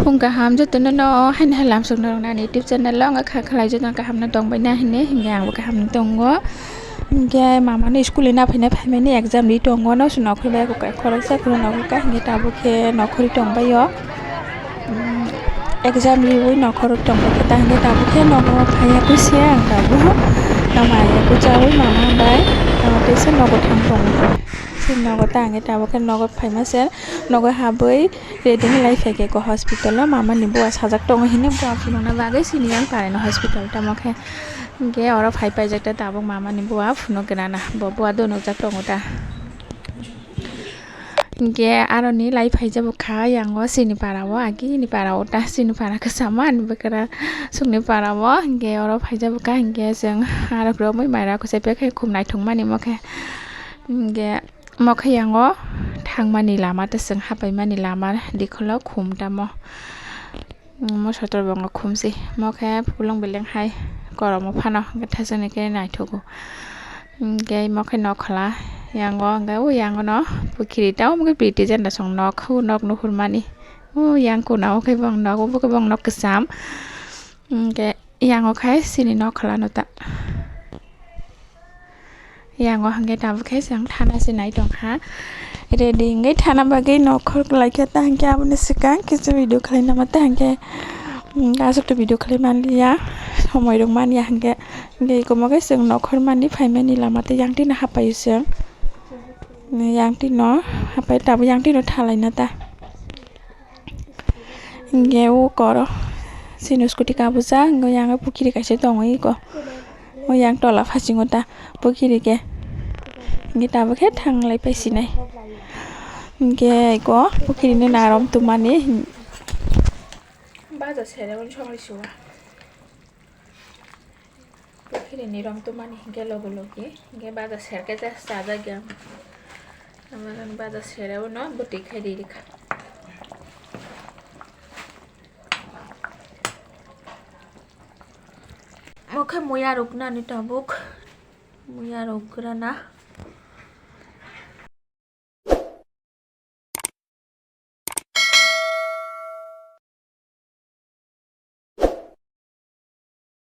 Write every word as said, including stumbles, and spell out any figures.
Phung kaham jotono no haino hai lamsok norok nani YouTube channel o wngkha khalai jotono kaham no tongbai na hinwi, hinkhe ang bo kaham no tongo. Hinkhe mama no school ni naphaina phaimani exam ri tongo, no se nokhor bai khoroksa khoro nokhor ka hinkhe tabuk khe nokhorwi tongbai o. Exam riwi nokhorwi tongbai khe ta hinkhe tabuk khe nogo phaiya khe se ang tabuk no maya khe chawi mama bai tei se nogo thang tongo. Se nogo ta hinkhe tabuk khe nogo phaima se nogo habwi ready wng lai phaikhe ko hospital o mama ni bua sajak tongo hinwi bua phunukna bagwi sini yang parai no hospital tamo khe. Hinkhe oro phai paijak ta tabuk mama ni bua phunuk gwnana bo bua do nukjak tongo ta. Hinkhe aroni lai phaijak bwkha yango chini para o agi ni para o ta chini para kwchama ani bwkra sukni para o hinkhe oro phaijak bwkha hinkhe chwng arok romwi maira kuchai pekhe khum naithok mani mo khe. Hinkhe mo khe yango thangmani lama tei chwng hapaimani lama dikholo khum tamo. Mo sotor bo wngkha khumsi mo khe pulung beleng hai koromo phano hwnkhe thaichani khe naithogo. Hinkhe mo khe nokhla yango hwnkhe o yango no pukhiri tamo khe bwtwi jenda song nok hw nok nuhur mani. O yang kona o khe bong nok obo khe bong nok kwcham. Hinkhe yango khai chini nokhla no ta. Yango hwnkhe tabuk khe chwng thana se nai tongkha. Ready wngwi thana bagwi nokhor kwlai khe ta hwnkhe aboni swkang kisa video khlai nama ta hwnkhe, mm, aswk to video khlai manliya, somoi rok manya hwnkhe. Hwnkhe eko mo khe chwng nokhor mani phaimani lama tei yang tino hapaio chwng. Yang tino hapai tabuk yang tino thalaina ta. Hingke o koro chini scooty kabujak, hingke yang pukhiri kaisa tongo eko. O yang tola phasingo ta pukhiri ke. Hingke tabuk khe thanglai paisinai. Hingke eko pukhiri ni narom tumani. Baja sere wng songri suwa. Pukhiri ni rom tumani hingke logi logi hingke baja serke chajak ya. Baja sere uno bwtwi khai ri rikha. Mokhe muya ruknani tabuk. Muya rukgrana.